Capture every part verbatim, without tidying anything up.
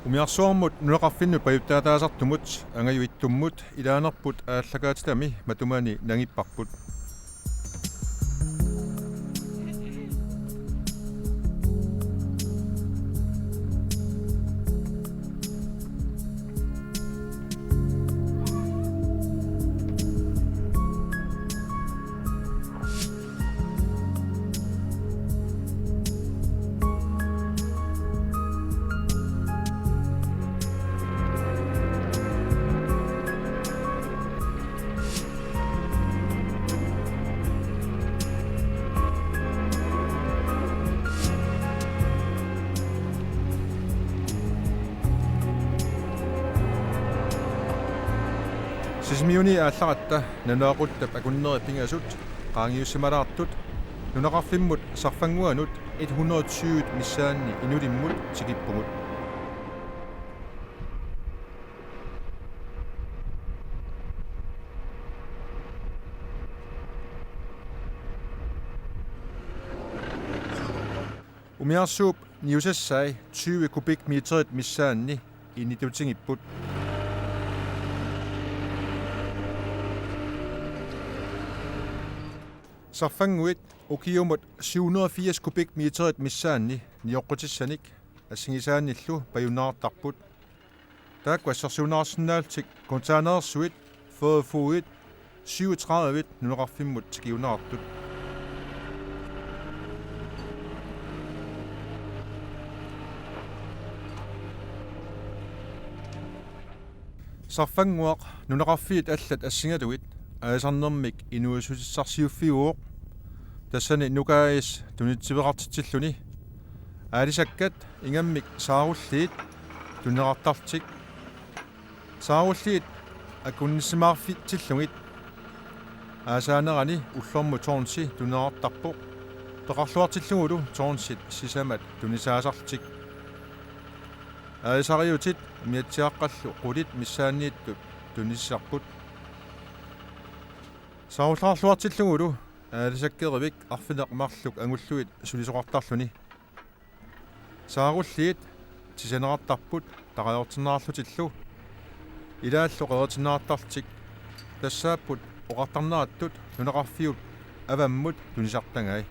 Umiarsuarmut nunaqarfinnut pajuttaataasartumut Angaju Ittummut ilaanerput aallakaatitami matumani nangipparput. Sisimiuni aallaratta nalunaquttap akunneri pingasut qaangiussimalaartut nunaqarfimmut Sarfannguanut et hundrede tyve missaanni inulimmut tikippugut. Umiarsuup niusassai tyve kubikmeterit missaanni initutigipput. Sarfannguit ukiumut syv hundrede firs kubikmeterit missaanni nioqqutissanik assigisaannillu pajunnaartarput. Taakku assersuunneqarsinnaallutik containersuit fyrre fodit syvogtredive nunaqarfimmut tikiunneqartut. Sarfannguaq nunaqarfiit allat assigalugit aalisarnermik inuussutissarsiuffiuvoq. Tassani nukaajis tunitsiveqartitsilluni. Aalisakkat ingammik saarulliit tunineqartarlutik. Saarulliit akunnissimaarfitsillugit aasaanerani ullormut tårnsi tunineqartarpoq. Peqarluartillugulu tårnsit sisamat tunisaasarlutik. Aalisariutit umiatsiaaqqallu qulit missaanniittut tunisisarput. Saarullaarluartillugulu aalisakkerivik arfineq-marluk angullugit sulisoqartarluni. Saarulliit tisaneqartarput tarajortinneqarlutillu ilaallu qeritinneqartarlutik, tassaapput oqartarnerattut nunaqarfiup avammut tunisartagai.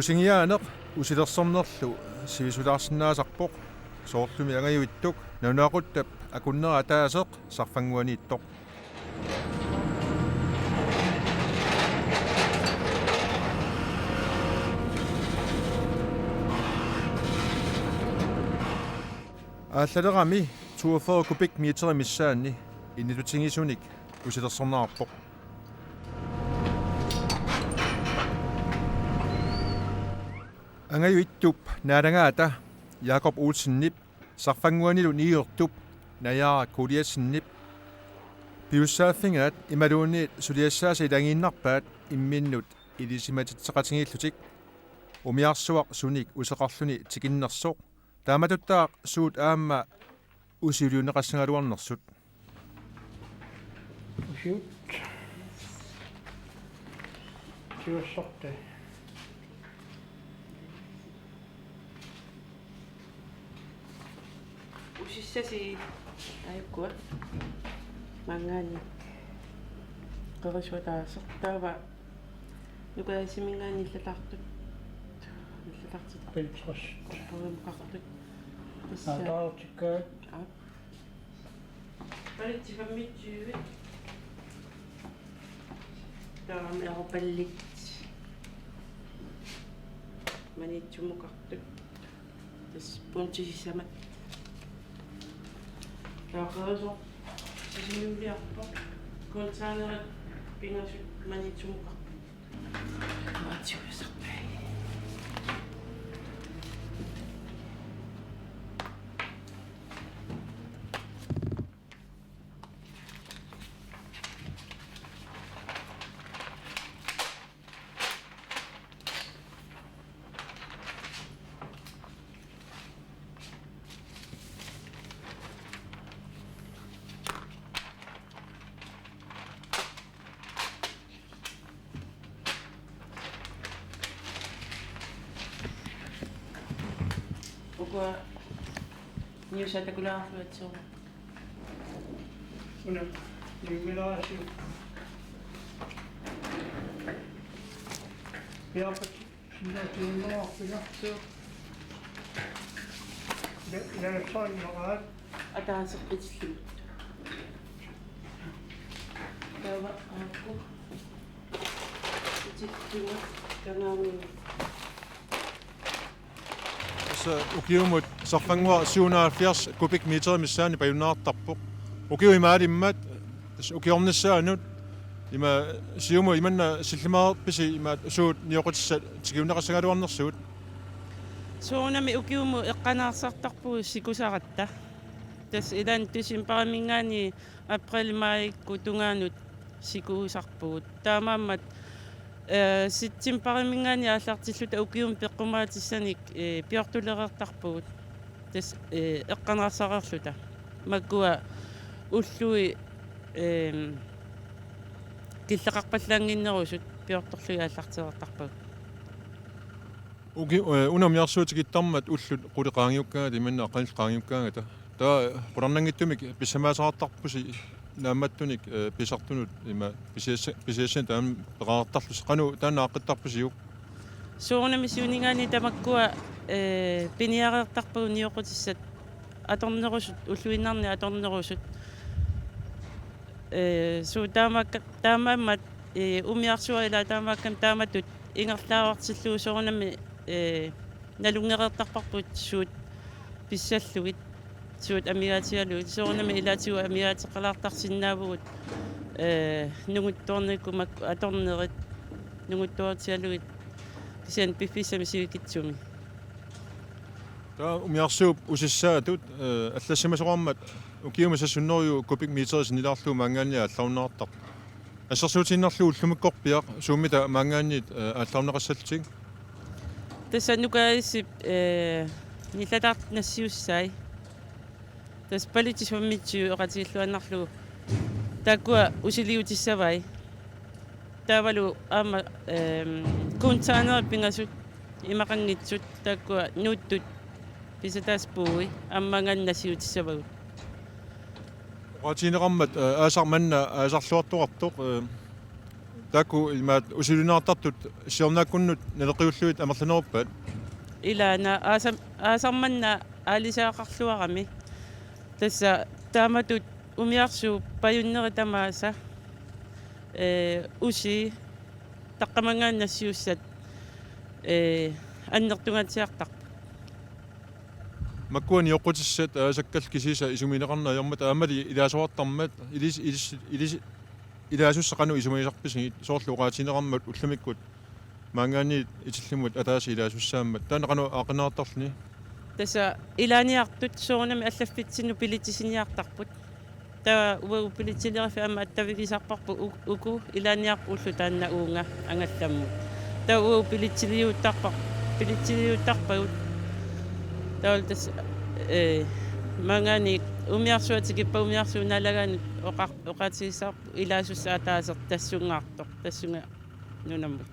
Usingiaaneq usilersornerlu sivisulaarsinnaasarpoq, soorlumi Angaju Ittuk nalunaquttap akunnera ataaseq Sarfannguaniittoq. Aallalerami toogfyrre kubikmeterit missaanni initutigisunik usilersorneqarpoq. Angaju Ittup naalagaata Jakob Olsenip Sarfannguanilu niuertup Najaara Goliatsenip pisussaaffigaat imaluunniit suliassaasa ilagiinnarpaat imminnut ilisimatitseqatigiillutik, umiarsuaq sunik useqarluni tikinnersoq. Taamatuttaaq suut aamma usiuliunneqassagaluarnersut. Usiut. Siussorte. Usissasi ajukkua. Maanngaanniit. Qerisuataasoq taava. Nukaajisiminngaanniit nillataartut. Nillataartut. Pinterest. Qerisuamukartut. Tassa. Naataartikkaat. Aap. Palitsi femogtyve. Taava aamma eropallit. Maniitsumukartut. Tassa punti sisamat. Taava qerisoq sisimiuliarpoq. Containerit pingasut maniitsumukarput. Maniitsumusarpai. Kua niusatakulaarluatsigu. Una, niumilaasiu. Piapat, sinna tiunnerarpila. Suu. Ja, ja, soinneraat. Ataaseq itillugu. Taava aakku. Itillugu. Kanaamiu. Tassa ukiumut sarfannguaq syvoghalvfjerds kubikmeter missaani pajunnaartarpoq. Ukiut imaalimmat tassa ukiornissaanut ima siumut imanna sillimaarpisi ima suut nioqqutissat tikiunneqassagaluarnersugut? Soorunami ukiumut eqqanaarsartarpugut sikusaratta. Tassa ilaanni decembarimiingaanniit april majikkut tungaanut sikusarpugut. Taamaammat, eh, septembarimiingaanniit aallartilluta ukiumut peqqumaatissanik, eh, piortulereertarpugut. Tassa, eh, eqqanaarsarerluta. Makkua ullui, ehm, killeqarpallaannginnerusut piortorlugit aallartereertarpagut. Uki-, eh, una umiarsuup tikittarmat ullut qulit qaangiukkaangata imanna aqqanillit qaangiukkaangata. Taava qularnanngitsumik pissamaasaqartarpusi naammattunik, eh, pisartunut ima pisiassa-, pisiassanik taama peqartarlusi, qanoq taanna aaqqittarpisiuk? Soorunami siuningaanniit tamakkua, eh, piniareertarpagut nioqqutissat atornerusut, ulluinnarni atornerusut. Eh, suu taamaakka-, taamaammat, eh, umiarsuaq ilaa taamaakkami taamatut ingerlaarutillugu soorunami, eh, nalunngereertarparput suut pissallugit, suut amigaatigalugit, soorunami ilaatigut amigaateqalaartarsinnaavugut, eh, nunguttuarnikkut makku atornerit nunguttuarutigalugit kisianni piffissami sivikitsumi. Taava umiarsuup usissaatut, eh, allassimasoqarmat ukiumut seks hundrede kubikmeter sinnilaarlugu maanngaanniit aallarunnaartarpoq. Assersuutigiinnarlugu ullumikkorpiaq suummita maanngaanniit, eh, aallarunneqassallutik? Tassa Nuka A/S-ip, eh, nillataartut nassiussai. Tassa pallitsisut femogtyve oqatigilluinnarlugu. Taakkua usiliutissavai. Taavalu aamma, ehm, containerit pingasut imaqanngitsut taakkua nuuttut pisataasut puui aamma maanngaanniit nassiutissavagut. Oqaatigineqarmat, eh, aasaq manna aasarluartoqartoq, eh, taakku imaattoq usiliinnartartut siornaakkunnut naleqqiullugit amerlaneruppat? Ilaana aasaq, aasaq manna aalisagaqarluarami. Tassa taamatut umiarsuup pajunnerit tamaasa, eh, usii taqqamanngaanniit nassiussat, eh, annertungaatsiartarput. Makkua nioqqutissat aasakkallu kisiisa isumagineqarneq ajormat aammali ilaasorartarmat ilis-, ilis-, ilis-, ilaasussat qanoq isumagisarpisigit, soorlu oqaatigineqarmat ullumikkut maanngaanniit itillimut ataaseq ilaasussaammat, taanna qanoq aaqqinneqartarluni? Tassa ilaaniartut soorunami allaffitsinnut bilitsisiniartarput. Taava uagut bilitsileriffik aamma attavigisarparput u-, uku ilaaniarput ulloq taanna uunga angallammut. Taava uagut bilitsiliuttarpar-, bilitsiliuttarpagut. Taava tassa, eh, maanngaanniit umiarsuaq tikippat umiarsuup naalagaanut oqa-, oqaatigisarput ilaasussaq ataaseq tassungaartoq, tassunga nunamut.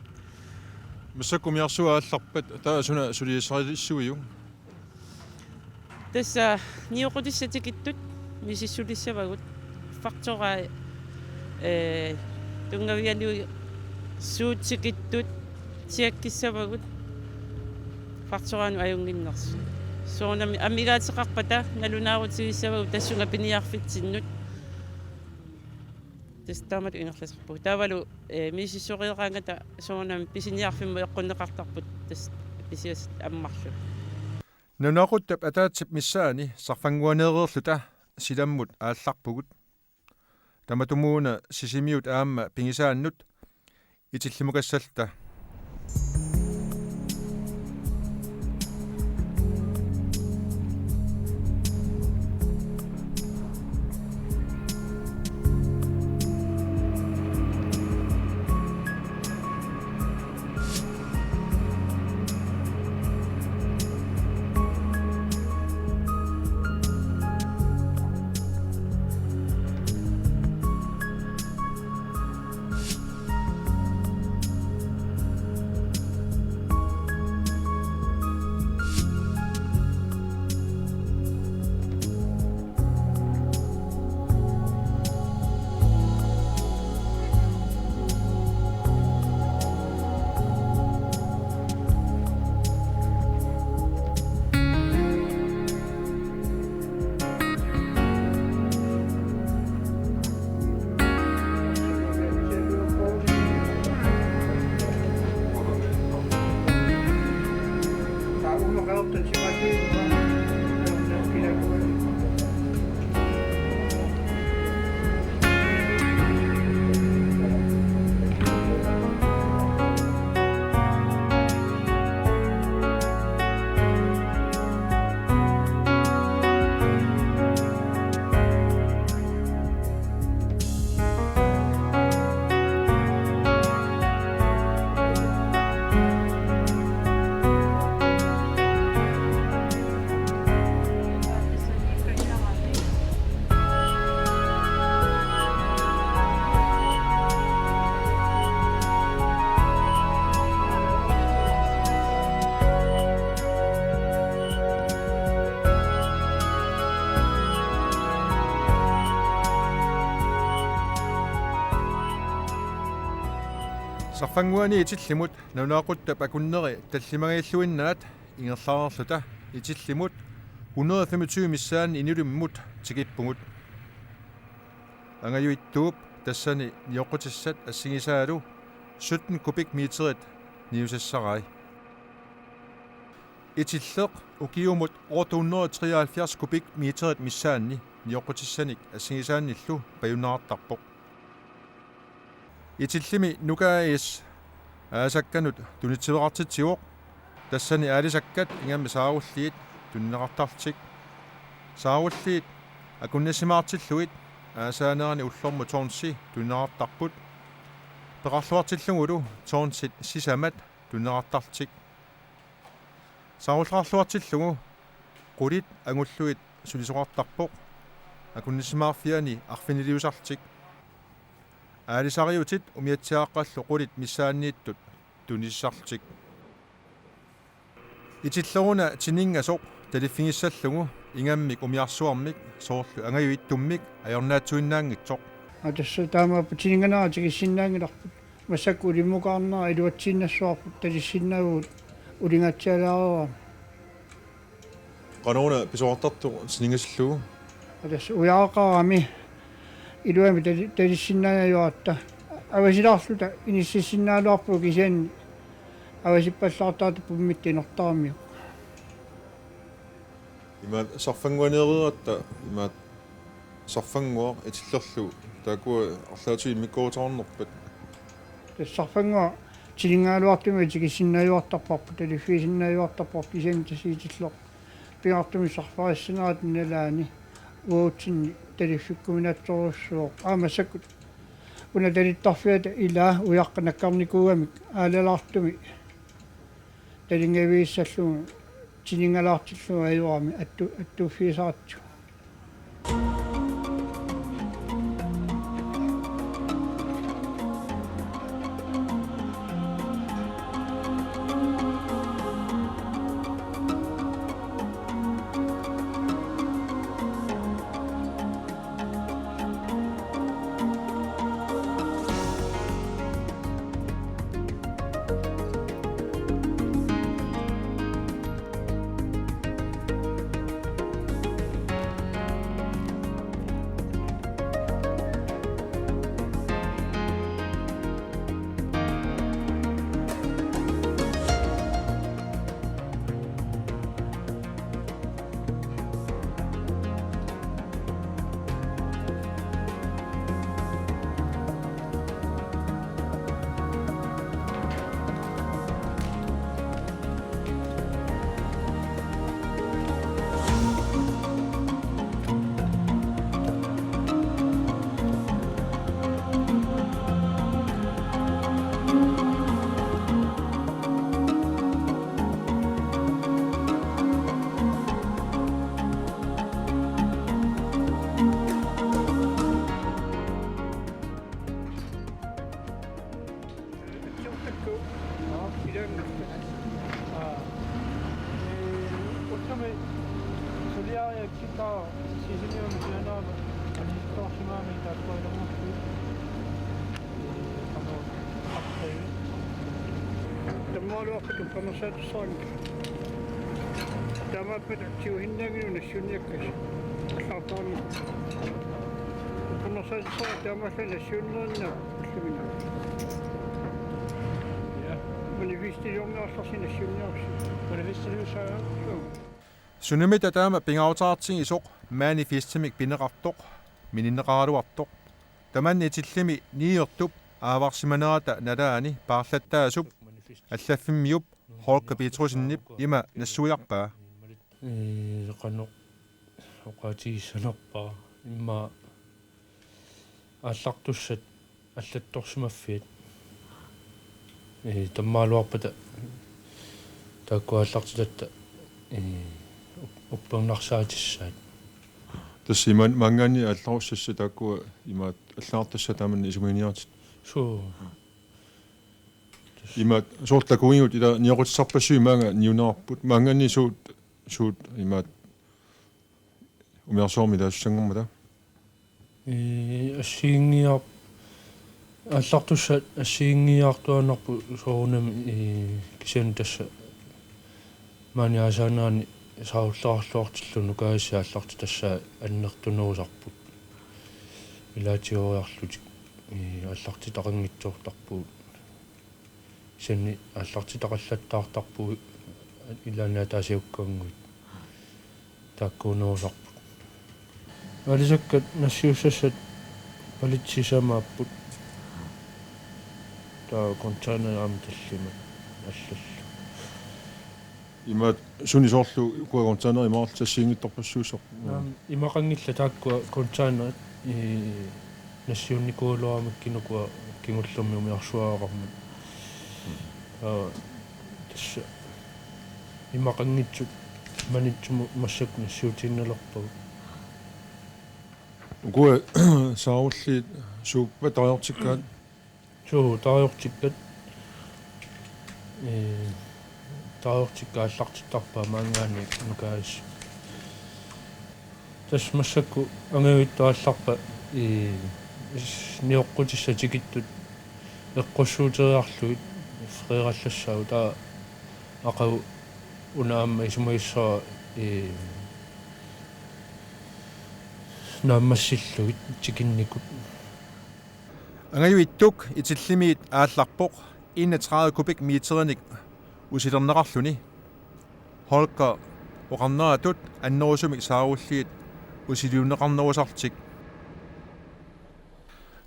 Massakkut umiarsuaq aallarpat, taava suna suliassarilissuiuk? Tassa nioqqutissat tikittut misissulissavagut. Fakturai, eh, tunngavigalugu suut tikittut tjekkissavagut. Fakturanut ajunnginnersut. Soorunami amigaateqarpata nalunaarutigissavagut tassunga piniarfitsinnut. Tassa taamatut ingerlasarpugut. Taavalu, eh, misissoreeraangata soorunami pisiniarfimmut eqqunneqartarput tassa pisiassat ammarlugit. Nunaqutap ataatsip missaani sarfannguaneereerluta silammut aallarpugut. Tamatumuuna Sisimiut aamma pigisaannut itillimukassalluta. Sarfannguani Itillimut nalunaaquttap akunneri tallimangajilluinnaat ingerlareerluta Itillimut hundrede femogtyve missaanni inulimmut tikippugut. Angajuittuup tassani nioqqutissat assigisaalu sytten kubikmeterit niusassarai. Itilleq ukiumut otte hundrede treoghalvfjerds kubikmeterit missaanni nioqqutissanik assigisaannillu pajunneqartarpoq. Itillimi Nuka A/S aasakkanut tunitsiveqartitsivoq, tassani aalisakkat ingammik saarulliit tunineqartarlutik. Saarulliit akunnassimaartillugit aasaanerani ullormut tårnsi tunineqartarput. Peqarluartillugulu tårnsit sisamat tunineqartarlutik. Saarulleqarluartillugu qulit angullugit sulisoqartarpoq, akunnassimaarfiani arfiniliusarlutik. Aalisariutit umiatsiaaqqallu qulit missaanniittut tunisisarlutik. Itilleruna tininngasoq taliffigissallugu ingammik umiarsuarmik soorlu angajuittummik ajornaatsuinnaanngitsoq. Aa, tassa taamaappoq tininganera tikissinnaanngilarput. Massakkut ulimmukaarnera iluatsiinnassavarput, talissinnaavugut ulingaatsialaareerami. Qanoruna pisoqartartoq tininngasillugu? Aa, tassa ujaaqarami iluamik tali-, talissinnaajuaratta. Avasilaarluta inississinnaajuaratta kisianni avasippallaartartut pummitta inortaramiuk. Imaat sarfannguaneereeratta, imaat sarfannguaq Itillerlu taakkua arlaatigut immikkoortornerpat? Tassa sarfannguaq tininngagaluartumik tikissinnaajuartarparput, taliffigisinnaajuartarparput kisianni tassa Itilleq pingaartumik sarfarissanerata nalaani uagutsinni taliffikkuminaatsorujussuuvoq. Aamma massakkut una talittarfiata ilaa ujaqqat nakkarnikuugamik aalalaartumik talinngavigissallugu tininngalaartillugu ajorami attu-, attuuffigisaratsigu. Ullumi suliariakkit taava Sisimiuni sianerama anisikkoorsimagami taakkua ilanngullugit. Tammaaluarpat uppernarsaatissaanngilaq. Taamaappata tigusinnaanngilagut nassiunniakkasi. Allaartaramik. Uppernarsaatissaat taamaallaat nassiunnerinnaat ulluminnga. Ja. Manifestiliorniarlarsi nassiunniarsi. Manifestiliussaanga? Joo. Sunamita taama pingaarutaartigisoq manifestimik pineqartoq mininneqaraluartoq. Tamanna Itillimi niuertup aavarsimanerata nalaani paarlattaasup allaffimmiup Holger Petrussenip ima nassuiarpaa. Ee, qanoq oqaatigissanerpara, immaqa aallartussat allattorsimaffiat. Ee, tammaaluarpata taakku aallartitatta, ee, up-, uppernarsaatissaat. Tassa ima maanngaanniit aallarussassat taakkua imaat allagartassat taamanna isumaginiartut. Suu. Imaat soorlu takugigut ila nioqqutissarpassuit maanga niuneqarput. Maanngaanniit suut, suut imaat umiarsuarmi ilaasussanngormata? Ee, assigiinngilar-, Aallartussat assigiinngiiaartuaannarput soorunami, ii, kisianni tassa maani aasaanerani saarulliarluartillugu nukaasi aallartitassat annertunerusarput. Ilaatigooriarlutik, ii, aallartitaqanngitsoortarpugut. Kisianni aallartitaqallattaartarpugut ilaanni ataasiakkaannguit. Taakkuunerusarput. Aalisakkat nassiussassat palitsit sisamaapput. Taava containeri aamma tallimat allallu. Ima suni soorlu ukua containeri imaarlutik assigiinngitsorpassuussapput? Naam, imaqanngillat taakkua containerit, ii, nassiunnikuugaluaramikku ukua kingullermi umiarsuaqarmat. Aa, tassa imaqanngitsut manitsumut massakkut nassiutiinnalerpagut. Ukua saarulliit suuppat tarajortikkaat? Suu, tarajortikkat. Ee, tarajortikkat aallartittarpaat maanngaanniit nukaasi. Tassa massakkut angajuittoq aallarpat, ee, s-, nioqqutissat tikittut eqqussuuteriarlugit freerallassaagut, taava aqagu una aamma isumagissavara, ee, naammassillugit tikinnikut. Angajuittoq Itillimiit aallarpoq enogtredive kubikmeterinik usilerneqarluni. Holger oqarneratut annerusumik saarulliit usiliunneqarnerusartik.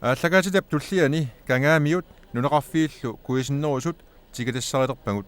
Aallakaatitap tulliani Kangaamiut nunaqarfiillu kuisinnerusut tikitassarilerpagut.